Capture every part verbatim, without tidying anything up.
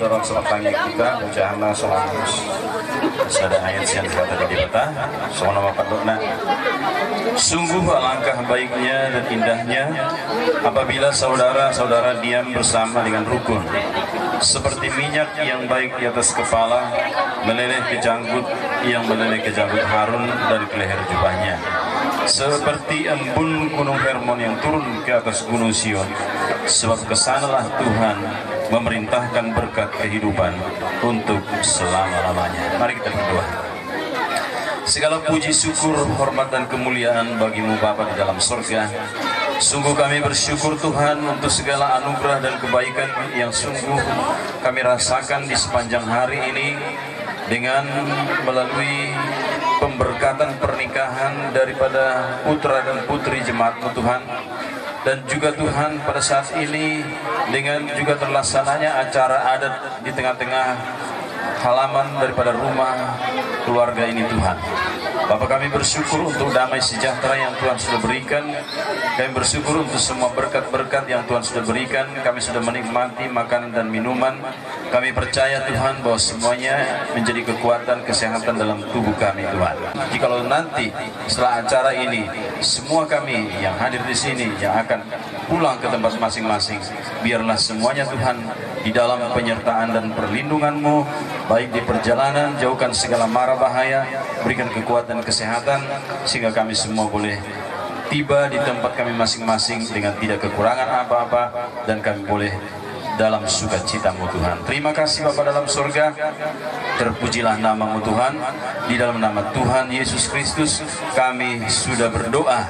Dorong sebatang kita, ucapan sama. Sada ayat sian kata di Debata, sama nama pandokna. Sungguh alangkah baiknya dan indahnya apabila saudara-saudara diam bersama dengan rukun, seperti minyak yang baik di atas kepala, meleleh ke janggut, yang meleleh ke janggut Harun dan ke leher jubahnya, seperti embun gunung Hermon yang turun ke atas gunung Sion, sebab kesanalah Tuhan memerintahkan berkat kehidupan untuk selama-lamanya. Mari kita berdoa. Segala puji, syukur, hormat, dan kemuliaan bagi-Mu, Bapa di dalam sorga. Sungguh kami bersyukur, Tuhan, untuk segala anugerah dan kebaikan yang sungguh kami rasakan di sepanjang hari ini, dengan melalui pemberkatan pernikahan daripada putra dan putri jemaat-Mu, Tuhan. Dan juga, Tuhan, pada saat ini, dengan juga terlaksananya acara adat di tengah-tengah halaman daripada rumah keluarga ini, Tuhan. Bapa, kami bersyukur untuk damai sejahtera yang Tuhan sudah berikan. Kami bersyukur untuk semua berkat-berkat yang Tuhan sudah berikan. Kami sudah menikmati makanan dan minuman. Kami percaya, Tuhan, bahwa semuanya menjadi kekuatan, kesehatan dalam tubuh kami, Tuhan. Jikalau nanti setelah acara ini, semua kami yang hadir di sini yang akan pulang ke tempat masing-masing, biarlah semuanya, Tuhan, di dalam penyertaan dan perlindungan-Mu, baik di perjalanan, jauhkan segala mara bahaya, berikan kekuatan, kesehatan, sehingga kami semua boleh tiba di tempat kami masing-masing dengan tidak kekurangan apa-apa, dan kami boleh dalam sukacita-Mu, Tuhan. Terima kasih, Bapa dalam sorga. Terpujilah nama-Mu, Tuhan. Di dalam nama Tuhan Yesus Kristus kami sudah berdoa,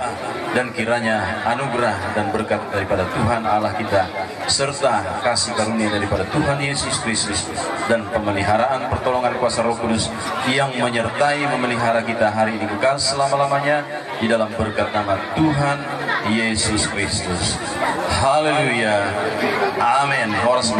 dan kiranya anugerah dan berkat daripada Tuhan Allah kita, serta kasih karunia daripada Tuhan Yesus Kristus, dan pemeliharaan pertolongan kuasa Roh Kudus yang menyertai, memelihara kita hari ini kekal selama-lamanya, di dalam berkat nama Tuhan Yesus Kristus. Haleluya. Amin. Horas.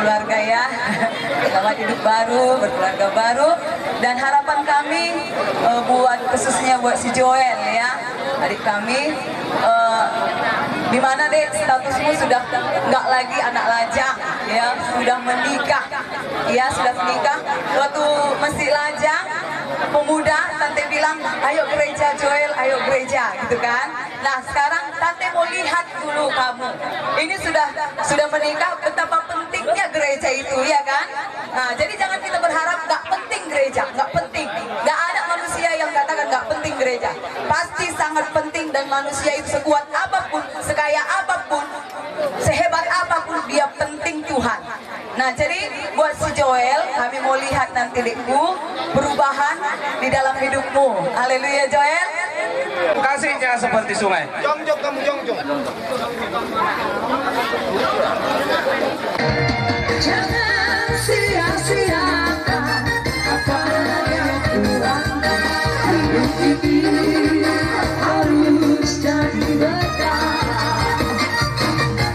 Keluarga ya, selamat hidup baru, berkeluarga baru. Dan harapan kami, eh, buat, khususnya buat si Joel ya, adik kami, eh, di mana, Dek, statusmu sudah nggak lagi anak lajang ya, sudah menikah ya, sudah menikah. Waktu masih lajang, pemuda, tante bilang, "Ayo gereja, Joel, ayo gereja," gitu kan. Nah, sekarang tante mau lihat dulu kamu. Ini sudah sudah menikah, betapa pentingnya gereja itu, ya kan? Nah, jadi jangan kita berharap nggak penting gereja, nggak penting. Nggak ada manusia yang katakan nggak penting gereja. Pasti sangat penting, dan manusia itu sekuat apapun, sekaya apapun, sehebat apapun, dia penting Tuhan. Nah, jadi buat si Joel, kami mau lihat nanti, Dekku, perubahan di dalam hidupmu. Haleluya, Joel. Kasihnya seperti sungai. Jongjong kamu, jongjong. Jangan sia-siakan apa yang Tuhan beri. Hidup ini harus jadi berkat.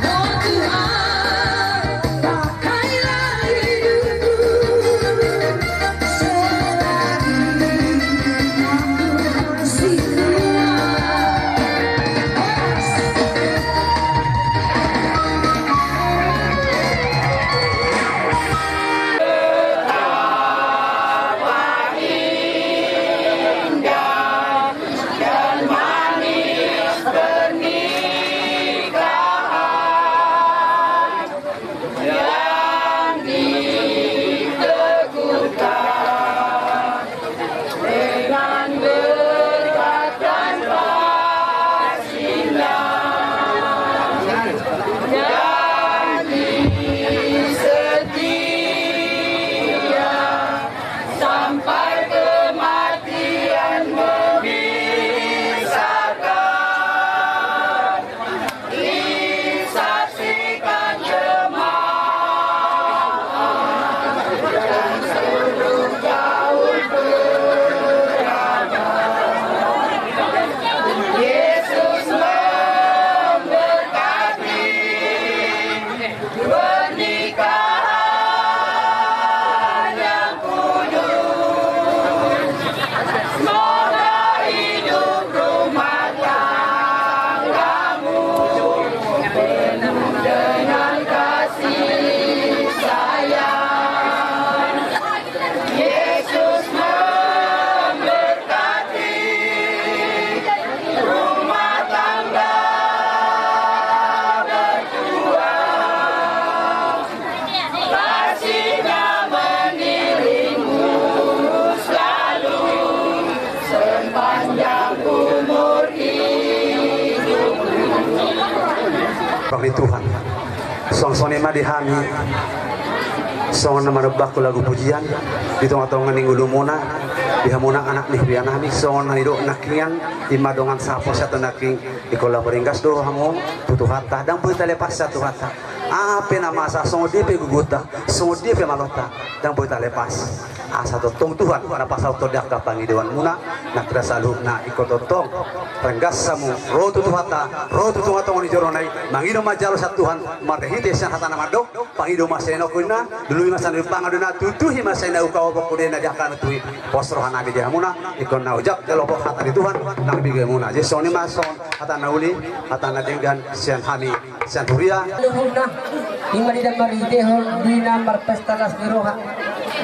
Oh Tuhan, pakailah hidupku selagi aku masih kuat. Sampai kematian memisahkan, disaksikan jemaat dan seluruh gaul beragama. Yesus memberkati pernikahan yang kudus. Semoga hidup rumah tanggamu penuh dengan kasih sayang. Yesus memberkati rumah tangga berdua, kasih-Nya mengiringmu selalu sepanjang umur hidupmu. Bagi Tuhan. Songon i ma di hami, songon na manambahon lagu pujian di tonga-tonga ni ngolumuna, di hamuna anak ni huria nami, songon na nidok nangkiningan, i ma dongan sapor sian tu nangkin, ingkon laho marringgas do hamu tu Tuhanta, ndang boi talepas sian Tuhanta. Aha pe na masa, songon dia pe gogonta, songon dia pe malonta, ndang boi talepas. Asa tongtong Tuhan na pasahathon di angka pangidoanmuna, nang hita saluhutna ingkon tongtong ringgas hamu ro tu Tuhanta, ro tu tonga-tonga ni joro na i, mangido manjalo sian Tuhan, marhite sian hata na mandok, pangido ma sai na ongkuna, lului ma sai na dipangan do na, tutuhi ma sai na ungkap, opok do na di angka na tuhi. Pos roha nami di hamuna, ingkon na ojak jalo hata ni Tuhan na bibege muna. Jadi songon i ma songon hata na uli, hata na denggan sian hami. Sian huria. Luhutna, ima di na marhitehon di na marpesta las ni roha,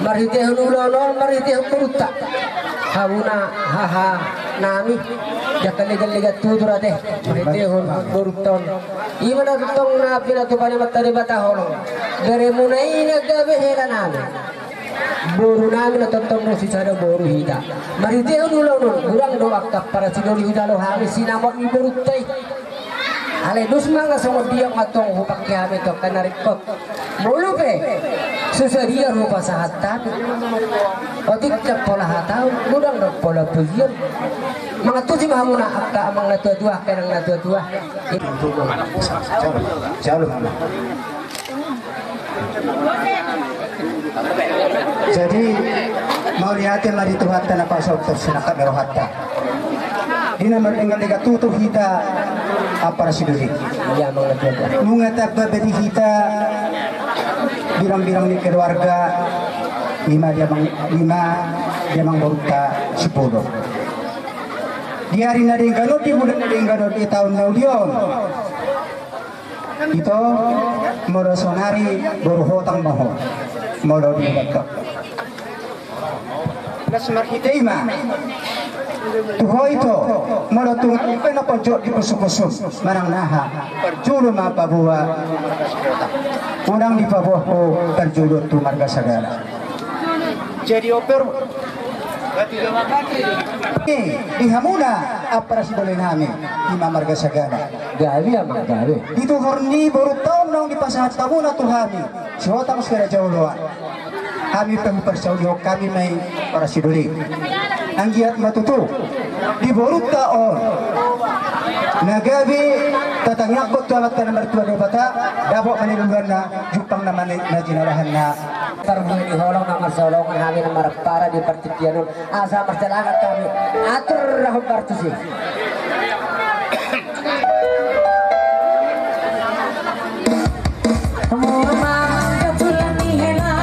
marhitehon ulaon on, marhitehon borunta. Hamuna haha nami, jala legan-legan tutur ate, marhitehon borunta on. Ima na tongtong na pinatupa ni Amanta Debata holong. Beremuna i na gabe hela nami. Boru nami na tongtong do sisada boru hita. Marhitehon ulaon on, godang do angka parasidoli hujalo hami sinamot ni borunta i. Alai dos ma nga songon dia nga tong hupangke hami tong kan na ringkot. Molo pe so sadia rupa sahat hami. Otik ndang pola hataon, godang ndang pola pujion. Mangantusi ma hamuna angka amang na tua-tua, angka inang na tua-tua. Jalo, jalo, jalo. Jadi mauliate ma di Tuhanta na pasahathon sinangkap ni rohanta. Di na marlegan-legan tutu hita, ampara sidoli. Nunga tamba be di hita Birang-birang ni keluarga, ima di amang, ima di amang borunta Sipuluk. Di ari na denggan on, di bulan na denggan on, di taon na uli on, ito, molo saonari boru hotang ma ho, molo di batok. Las marhite i ma tu ho, ito, molo tung pe na pojok di pusu-pusu manang na aha, parjolo ma paboa. Unang dipaboa ho parjolo tu marga Sagala. Jadi oper di hamuna, ampara sidoli nami, ima marga Sagala. Gabe, amang, gabe. Di tuhor ni borunta on naung dipasahat hamuna tu hami, Sihotang Siraja Oloan. Hami pe huparsaulihon hami ma i, ampara sidoli. Anggiat ma tutu di borunta on na gabe tatangiangkon tu Amanta na martua Debata, dapot ma na niluluanna, jumpang nama na jinalahanna. Parbue ni holong na marsaholongan hami na marampara di partingkian on. Asa marsilangan hami, atur rahum partusi. Murna tulang ni hela,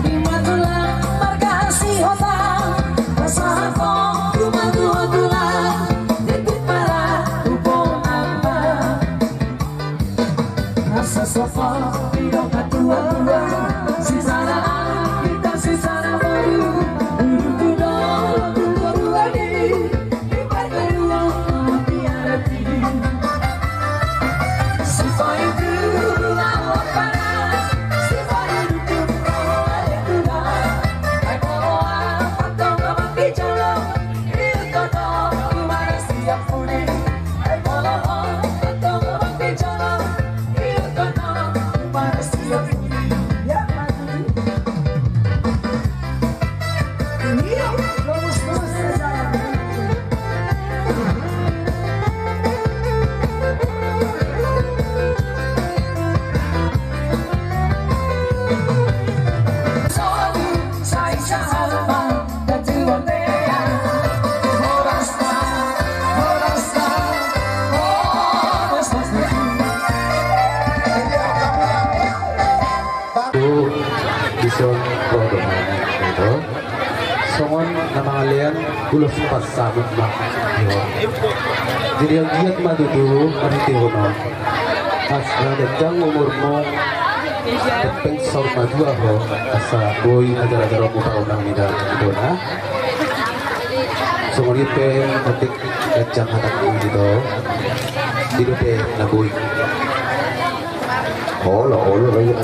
ima tulang marga Sihotang, pasahathon tu matua tulang, di pipara tu bona. Asa sopo didok tua-tua, sisana anak hita sisana boru, dulu tu dolok tu boru adi, di parguruan mutiara tinggi. Sipaintu lawan para, sipaintu lawan tua, ai polo alam patong abang di jolo. Tu dison rodo, songon na mangalean ulos pansamot ma. Jadi anggiat ma tutu marhitehon on. Asa ganjang umurmu, hepeng saur matua ho, asa boi ajar-ajaronmu paunang mida bona. Songon i pe otik ganjang hatangmu, ito. I dope na boi. Olo, olo, olo.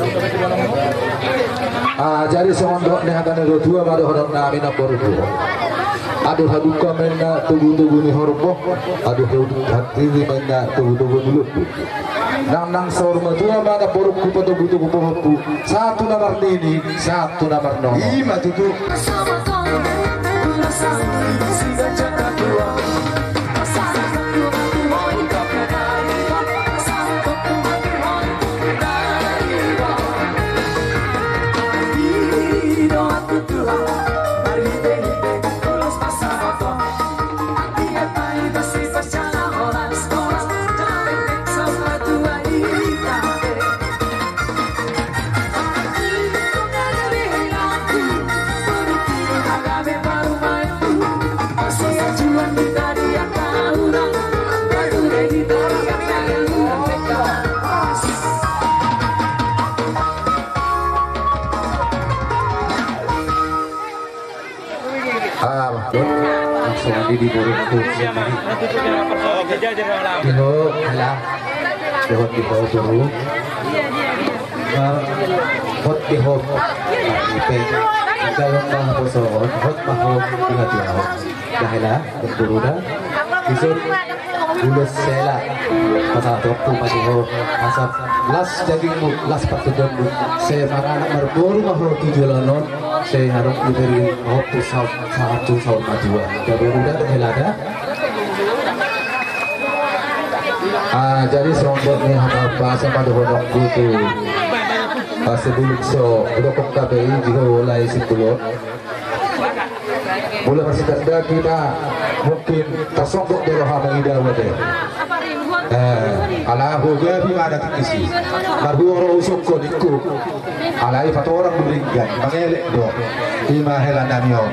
Ah, jadi songon dok ni hata ni natuatua ma dohonon nami na boru tuo. Aduh, hadungka ma inna tugu-tugu ni horbo. Aduh, hatiti ma inna tugu-tugu ni lombu. Nang, nang saur matua ma na borungku patogu-togu pohonku, sahat tu na marnini, sahat tu na marnono. Ima tutu. Ah, langsung aja di borokku. Di ho, hela. Di ho, di ho, boru. Ah, hot di ho. Ipe. Kalau mah boso, hot mah ho. Ingat ya, ho. Dah, hela, boru dah. Isut. Ulos sela. Pasahat tu ma di ho. Asa las dagingmu, las partubuanmu. Sai manganak marboru ma ho tu joloan on. Sai harus diberi ho tu saut, sahat tu saur matua. Jadi udah tu hela da. Ah, jadi songon dok ni hata bahasa padohononku tu. Ah, sebelum so, udah kok K P I, jika mulai sepuluh. Molo marsitatandaki ma, mungkin tasonggot do roha mangida wate. Eh, ala hugabi ma adat i si. Marhuor ho husungkun ningku. Alai patorang do denggan, mangelek do. Ima hela nami on.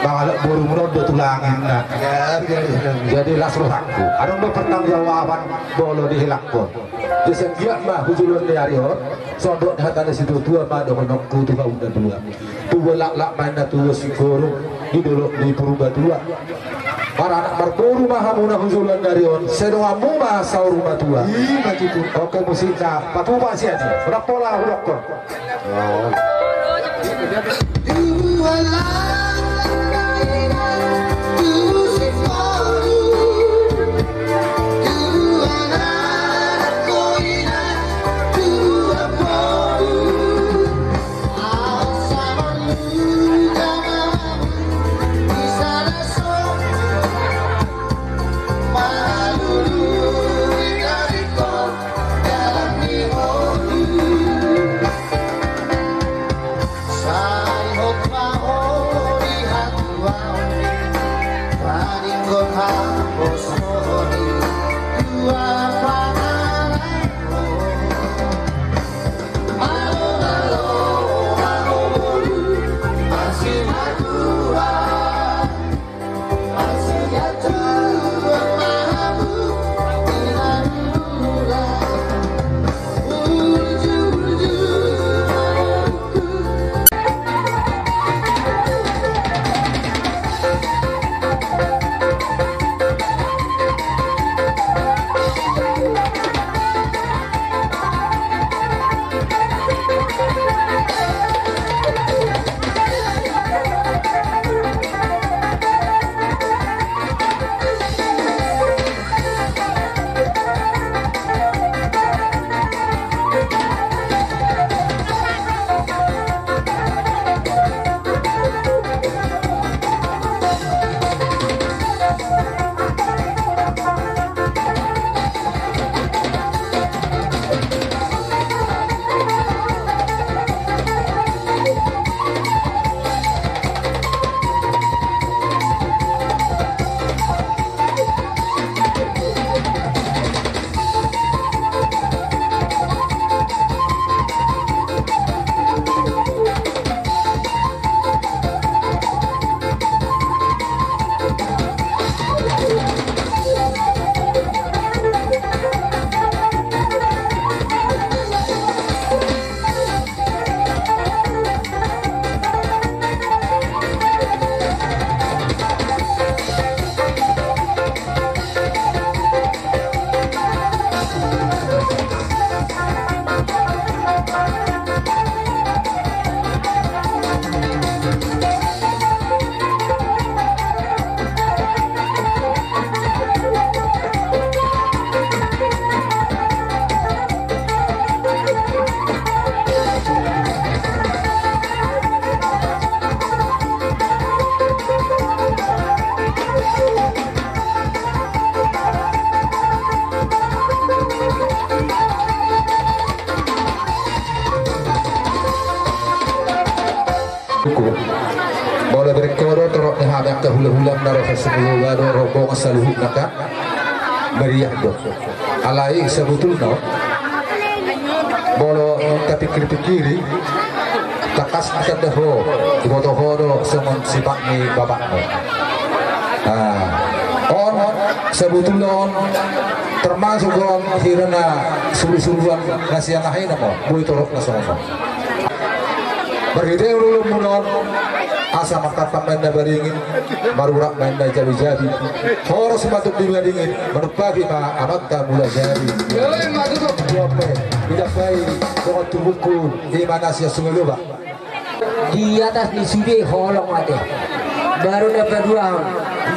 Mangalap boru munon do tulang inna. Jadi las rohangku. Adong do pertanggungjawaban molo dihelangkon. Jadi sanggiat ma hujoloan ni ari on. Songon hata ni situatua ma dohononku tu hamu na dua. Tubu laklak ma inna tubu singkoru di dolok ni Purbatua. Maranak marboru ma hamu na hujoloan ni ari on, sai donganmu ma saur matua. Ima tutu. Oke, musikna patupa sian i. Udah pola hudokkon. Molo berengkon do torop ni hami angka hula-hula na ro sasungguloba do rombongan saluhutna kan. Meriah do. Alai sabotulna molo tapikir-pikiri, tangkas ditanda ho, diboto ho do songon sipat ni bapakmu. Nah, on sabotulna on termasuk do on hira na suru-suruan na sian aha i namo, boi torop na songon on. Marhite ulaonmuna on, asa mangkampang ma inna baringin, marurat ma inna jabi-jabi. Horas ma tu di baringin, manumpahi ma amanta mula jadi. Ido pe, ido pe, dongan tubungku, ima na sian Sungaloba. Di atas ni sude holong ate. Baru na paduahon.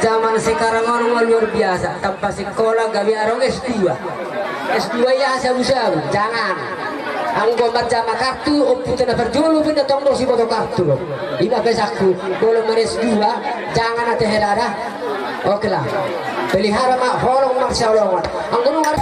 Zaman sekarang on luar biasa. Tanpa sekolah gabe adong S dua. S dua i aha sabu-sabu, jangan. Anggo manjama kartu, ompunta na parjolo pe na tong do siboto kartu do. Ima pesanku, molo maen S dua, jangan ate hela da. Oke lah. Pelihara ma holong marsiholongan. Anggo nunga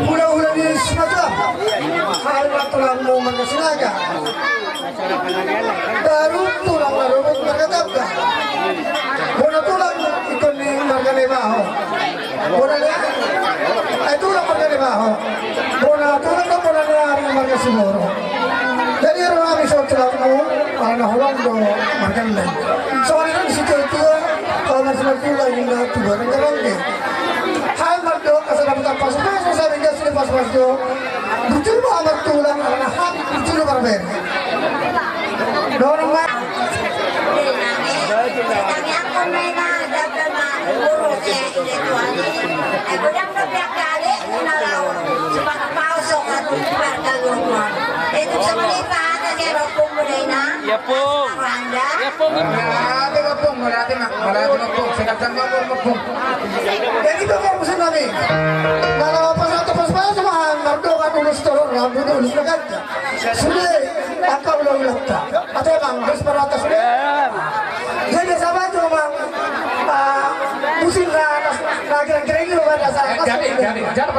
Hulahula ni Sumatera, hami ma tulangmu marga Sinaga. Baru tulang na robot marga Tamba. Bona tulang ingkon ni marga Naibaho. Bona ni, eh, tulang marga Naibaho. Bona tulang do bona ni ari marga Siboro. Jadi ro hami songon tulangmu, ala na holan do margana. Songon i do disi tua-tua, kalau masih martulang inda tulang marga. Hami mandok asa dapotan pasupasu, asa ringgas ni pasupasu. Bujur ma hami martulang, ala na hami bujur marbere. Dorong ma. Ia pung. Ia pung. Mauliate ma, mauliate ma, Ompung. Sehat-sehat ma, Ompung. Jadi, Ompung, musim nami. Kalau pas atau pas-pas, mah, mardongan ulos tolong, rambut ulos na ganja. Sude, angka ula-ulanta. Atau, Bang, harus merata sude. Jadi, sama itu, Bang. Ah, musim na, na, na, kira-kira ini, Bang, dasar. Eh, jadi, jadi, jadi.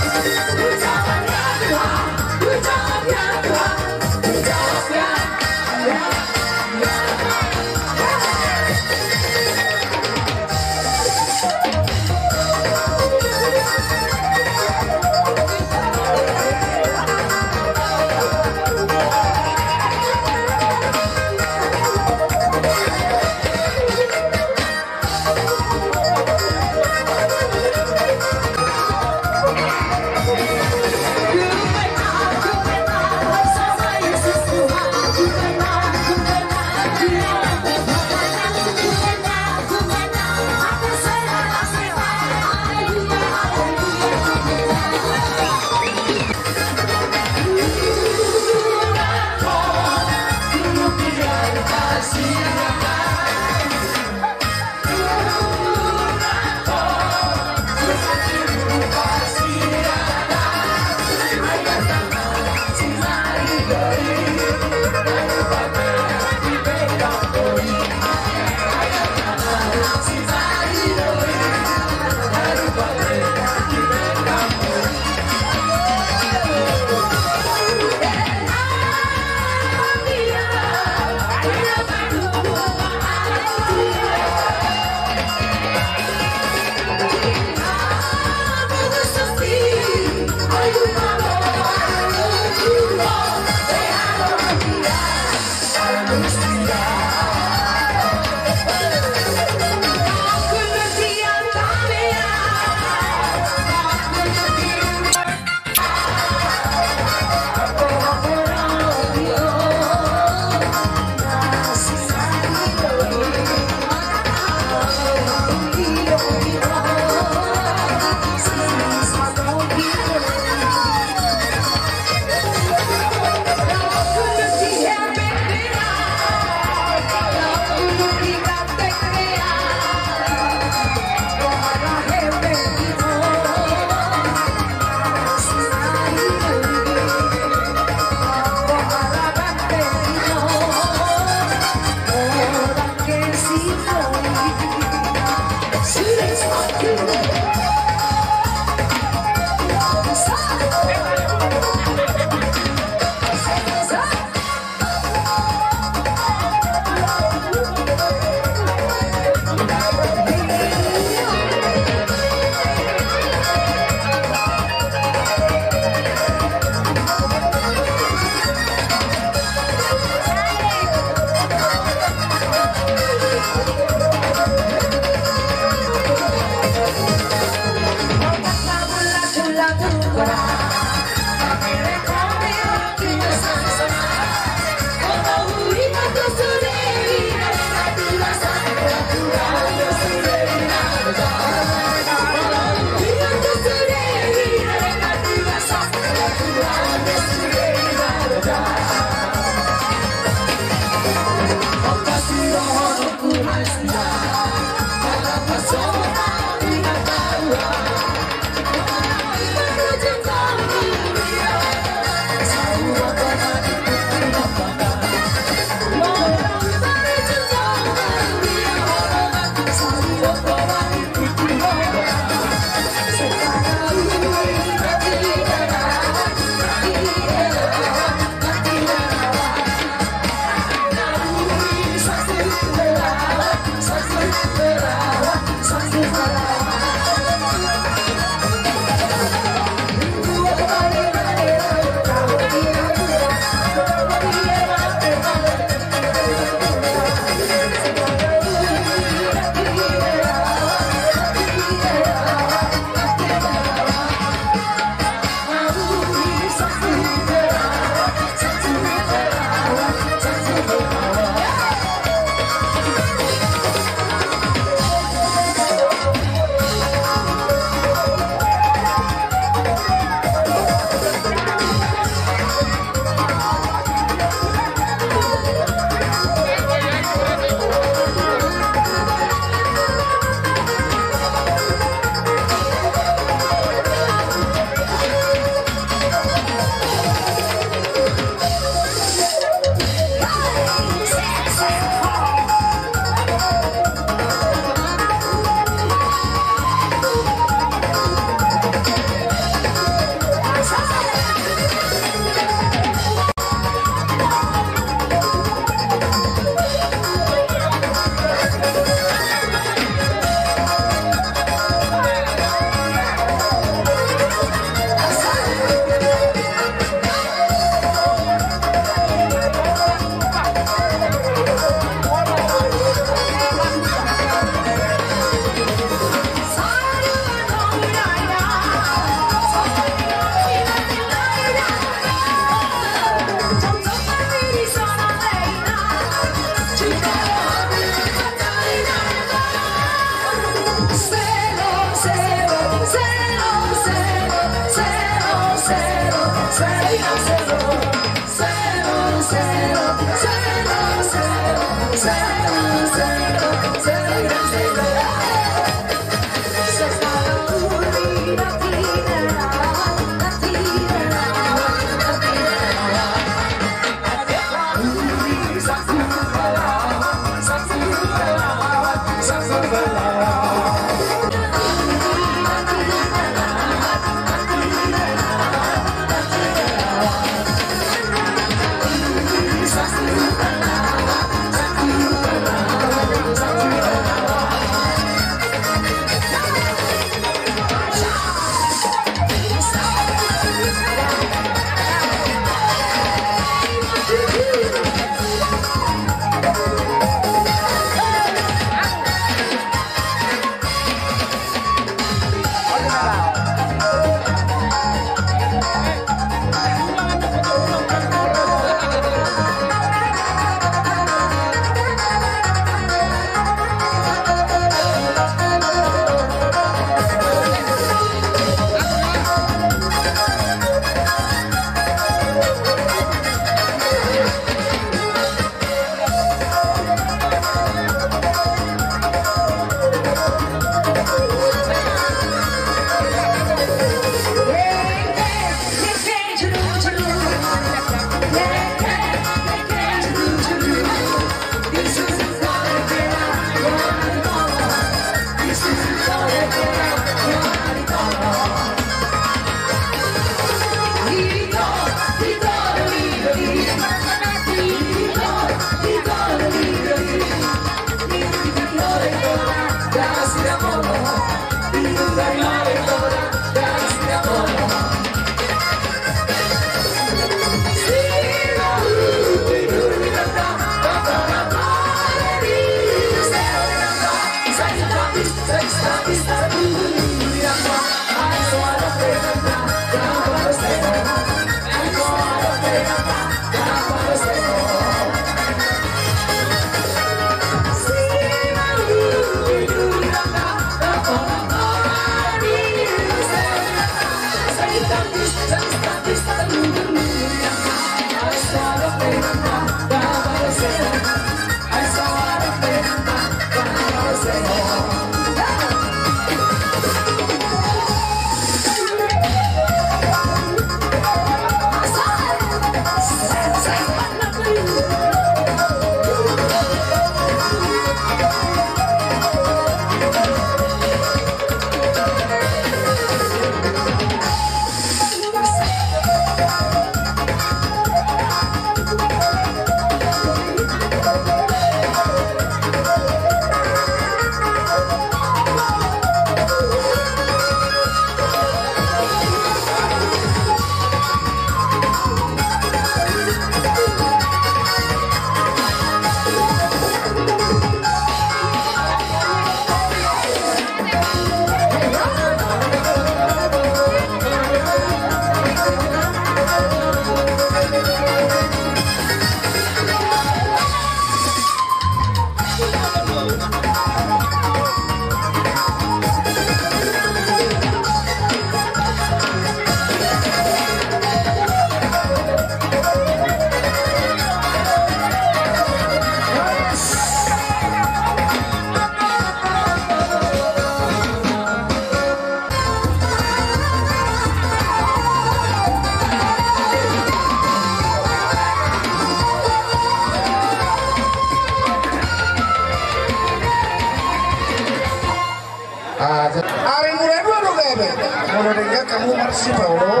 Ari mura dua do gabe. Molo denggan hamu marsipaolo.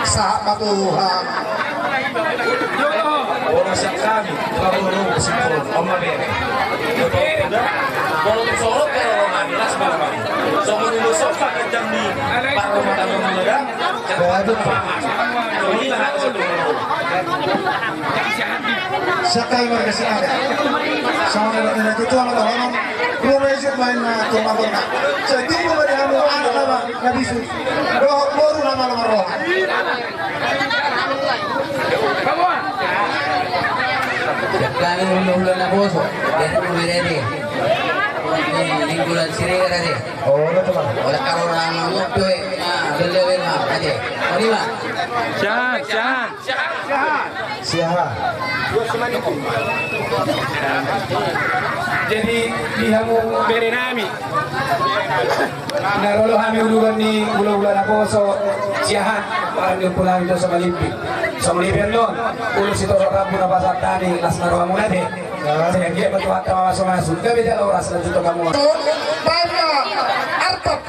Sahat ma Tuhan. Olo sian hami, olo sian hami. Molo tu soro pe olo hami las ma hami. Songon ulos sofa kencang di parrumah tangga muda. Sakai marga Sinaga. Sama dengan itu tuh sama orang. Dua baju main na toma toma. Saya tunggu dari kamu anak nama Nabi Su. Dohot boru nama nomor roha. Kami hulahula Naposo. Dia tu berede. Ini lingkungan Siregar tadi. Oh, betul. Oleh karoran ngopi. Nah, beli beli mah tadi. Siahaan, siahaan. Siahaan. Jadi di hamu bere nami. Na ro do hami uduran ni hulahula Naposo, siahaan. Paran ni ompu nami Toso Malimping. Songon i pe annon, ulos sitosok rambu na pasahat hami, las ma rohamuna te. Sai anggiat ma Tuhanta mamasumasu, gabe jala horas lanjut tu hamu. Baik, Pak. Artop.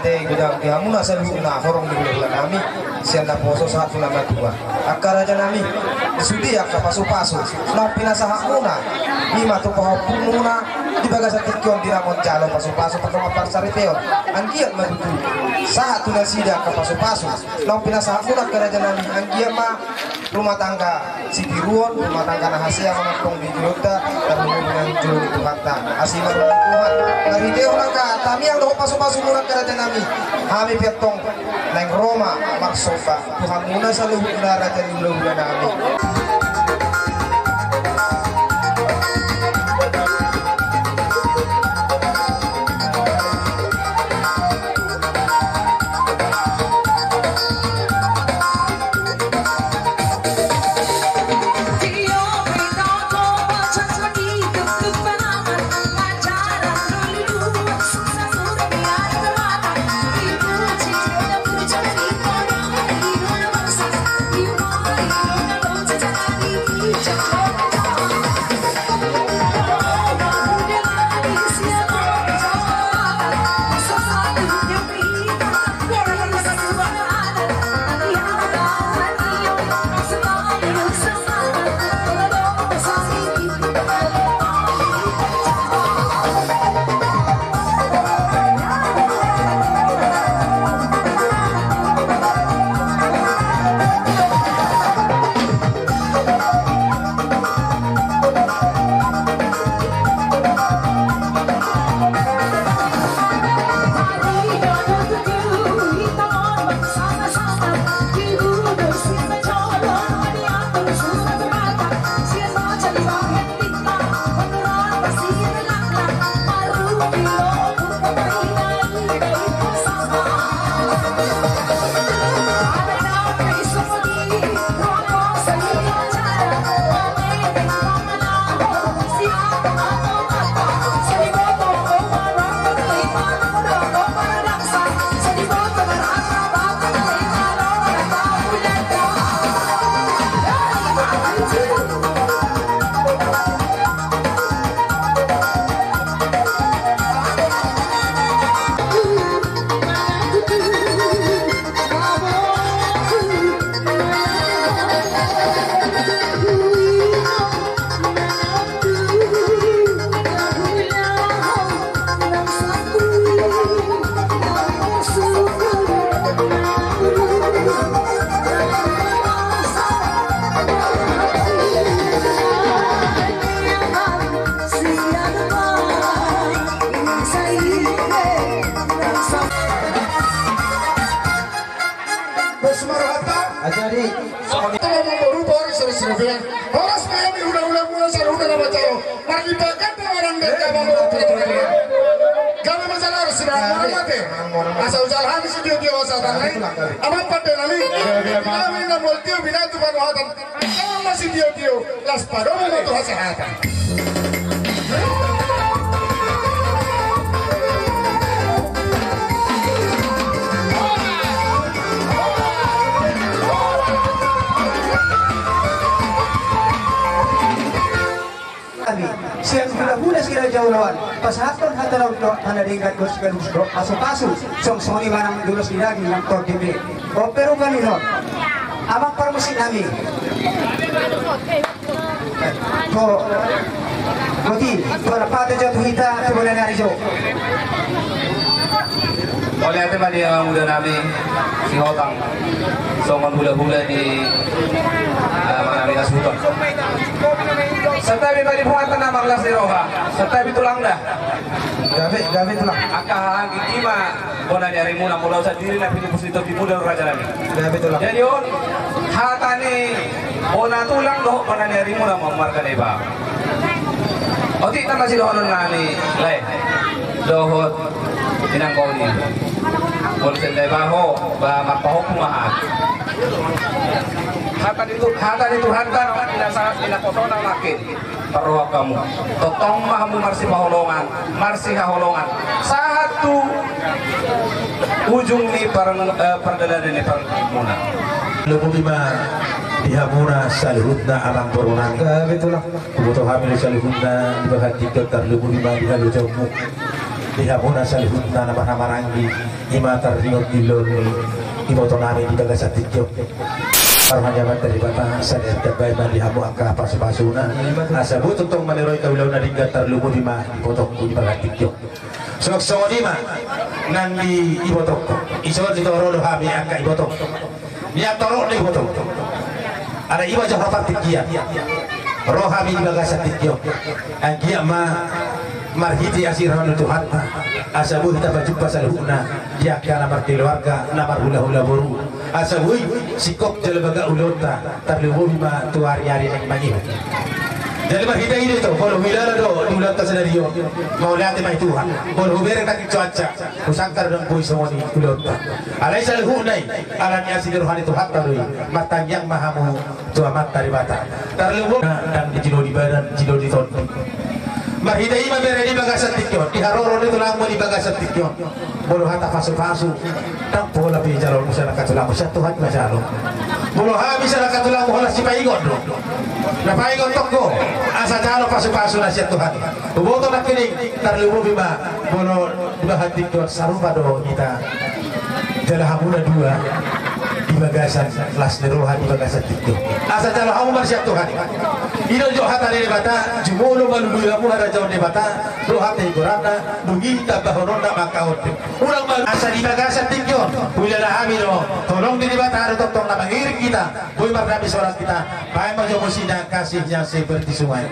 Godang di hamuna saluhutna horong ni hulahula nami, sian naposo sahat tu na matua. Angka raja nami, sude angka pasupasu naung pinasahat muna, i ma tu pahompu muna di bagasan tingki on di na manjalo pasupasu pardongan parsaripeon. Anggiat ma tutu sahat tu nasida angka pasupasu naung pinasahat muna, angka raja nami, anggiat ma rumah tangga sitiruon, rumah tangga na hasea manongtong di jolonta, tarlumobi nang jolo ni Tuhanta. Asi ma roha ni Tuhan. Marhitehon angka tamiang dohot pasupasu muna, angka raja nami, hami pe antong naeng ro ma marsomba tu hamuna saluhutna raja ni hulahula nami. Bos marhata. Ajari. Tama mamboru boru seri seri. Horas ma hami hulahula muna saluhutna na manjalo. Marlipat ganda marangga. Gabe ma jala horas sidang muna mate. Asa ujal hami sitio-tio satanai. Amang pande nami. Nami na mual tio binatu panuhatan. Tama ma sitio-tio, las padomu ma tu hasahatan. Kami sian hulahula si Raja Oloan pasahathon hata na undok, hata na denggan, dohot siganup dohot pasupasu, songon i ma nang ulos ni daging nang tondi be. On pe rupani on, amang parmusik nami. Ho, boti, bona pate jo tu hita tu bona ni ari jo. Mauliate ma di amang muda nami Sihotang, songon hulahula ni, eh, amang nami Hasuhuton. Santabi ma di punguanta na marlas ni roha, santabi tulangda. Gabe, gabe tulang. Angka hahanggi i ma bona ni arimuna, molo au sandiri na pinupus ni tondimuna do raja nami. Gabe tulang. Jadi on hata ni bona tulang dohot bona ni arimuna ma marga Naibaho. Otik nama sidohonon nami lae dohot inang kau ni. Molo sian Naibaho ba marpahompu ma hami. Hata ni tu, hata ni Tuhanta na pinasahat ni na potona makin. Parrohahon hamu, tongtong ma hamu marsipaholongan, marsihaholongan sahat tu ujung ni par-, eh, pardalanan ni parmuna. Tarlumobi ma di hamuna saluhutna amang boru nami. Gabe tulang. Huboto hami do saluhutna di bahan tingki on, tarlumobi ma di halojaonmu. Di hamuna saluhutna na marhahamaranggi, i ma taringot di ulaon ni ibotonami di bagasan tingki on. Parhanyamanta Debata, salelenglelengna ma di hamu angka pasupasuna, asa boi tongtong manang ro hita ulaon na denggan, tarlumobi ma di ibotongku di bagasan tingki on. Songon i ma nang di ibotongku, dison di ro do hami angka ibotongku. Nian torop do ibotongku. Alai i ma jo hata tingki on. Ro hami di bagasan tingki on. Anggiat ma marhite asi roha ni Tuhanta, asa boi hita pajumpa saluhutna di angka na markeluarga, na marhulahula boru. Asa boi singkop jala bagak ulaonta, tarlumobi ma tu ariari naeng mangihut. Jadi marhite i do ito, molo huilala do di ulaonta sadari on, mauliate ma i Tuhan. Molo hubereng nangkin cuaca, husangkar ndang boi songon i ulaonta. Alai saluhutna i, ala ni asi ni roha ni Tuhanta do i, martangiang ma hamu tu Amanta Debata. Tarlumobi ndang di jolo ni badan, jolo ni tondi. Marhite i ma bere di bagasan tingki on, di haroro ni tulangmu di bagasan tingki on. Molo hata pasupasu, ndang pola pe jaloonmu sian angka tulangmu, sian Tuhan ma jalo. Molo hami sian angka tulangmu holan sipaingot do. Na paingot tongko, asa jalo pasupasu na sian Tuhan. Huboto nangkining, tarlumobi ma molo di bagasan tingki on sarupa do hita. Jala hamu na dua di bagasan las ni roha di bagasan tingki on. Asa jalo hamu ma sian Tuhan. I do jo hata ni Debata, jumolo ma lului hamu harajaon Debata, dohot hata ni goranna, dung i tambahononna ma angka otik. Unang ma asa di bagasan tingki on, huilala hami do, holong ni Debata do tongtong na mangiring hita, boi mardame sorat hita, baen ma jo muse na kasih yang seperti sungai.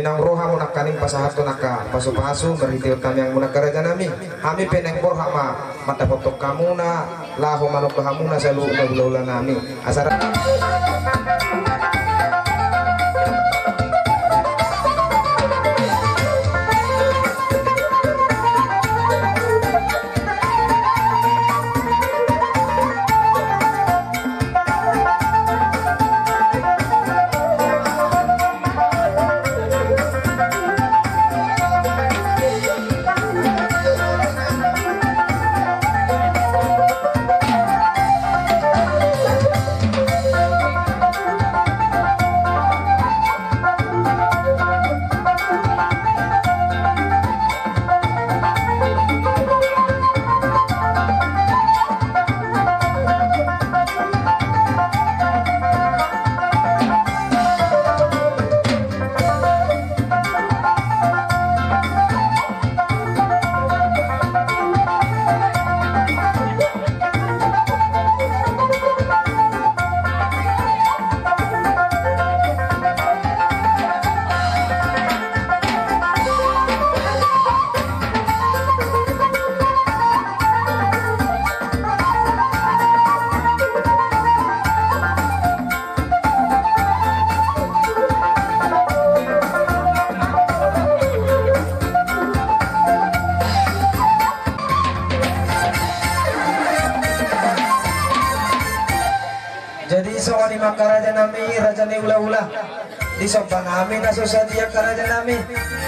Naung ro hamu nangkaning pasahathon angka pasupasu marhitehon tamiangmuna angka rajanami. Hami pe naeng borhat ma mandapothon hamuna laho manomba hamuna saluhutna hulahulanami. Asa ra- Jadi songon i ma angka rajanami, raja ni hulahula. Disomba nami na so sadia angka rajanami.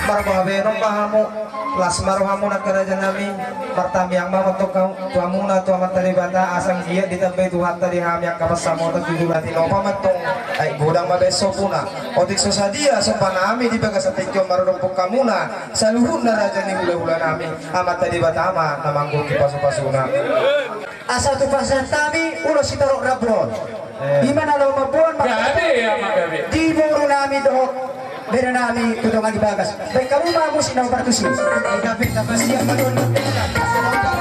Marboha bahenon ma hamu. Las ma rohamuna angka rajanami. Martamiang ma antong tu hamuna tu Amanta Debata asa anggiat ditambai Tuhanta di hami angka pansamotan tu joloan i. Lopa ma antong, ai godang ma bahen sombuna. Otik so sadia somba nami di bagasan tingki on maradophon hamuna saluhutna raja ni hulahulanami. Amanta Debata ma na manggohi pasupasuna. Asa tu pasahat nami ulos sitorop rambu on. Eh. Di mana laho mamboan ma. Gabe, ya, ma gabe. Di boru nami dohot bere nami tu dongan di bagas. Baik, hamu ma musik na partusi. Gabe, tapasian ma dohot.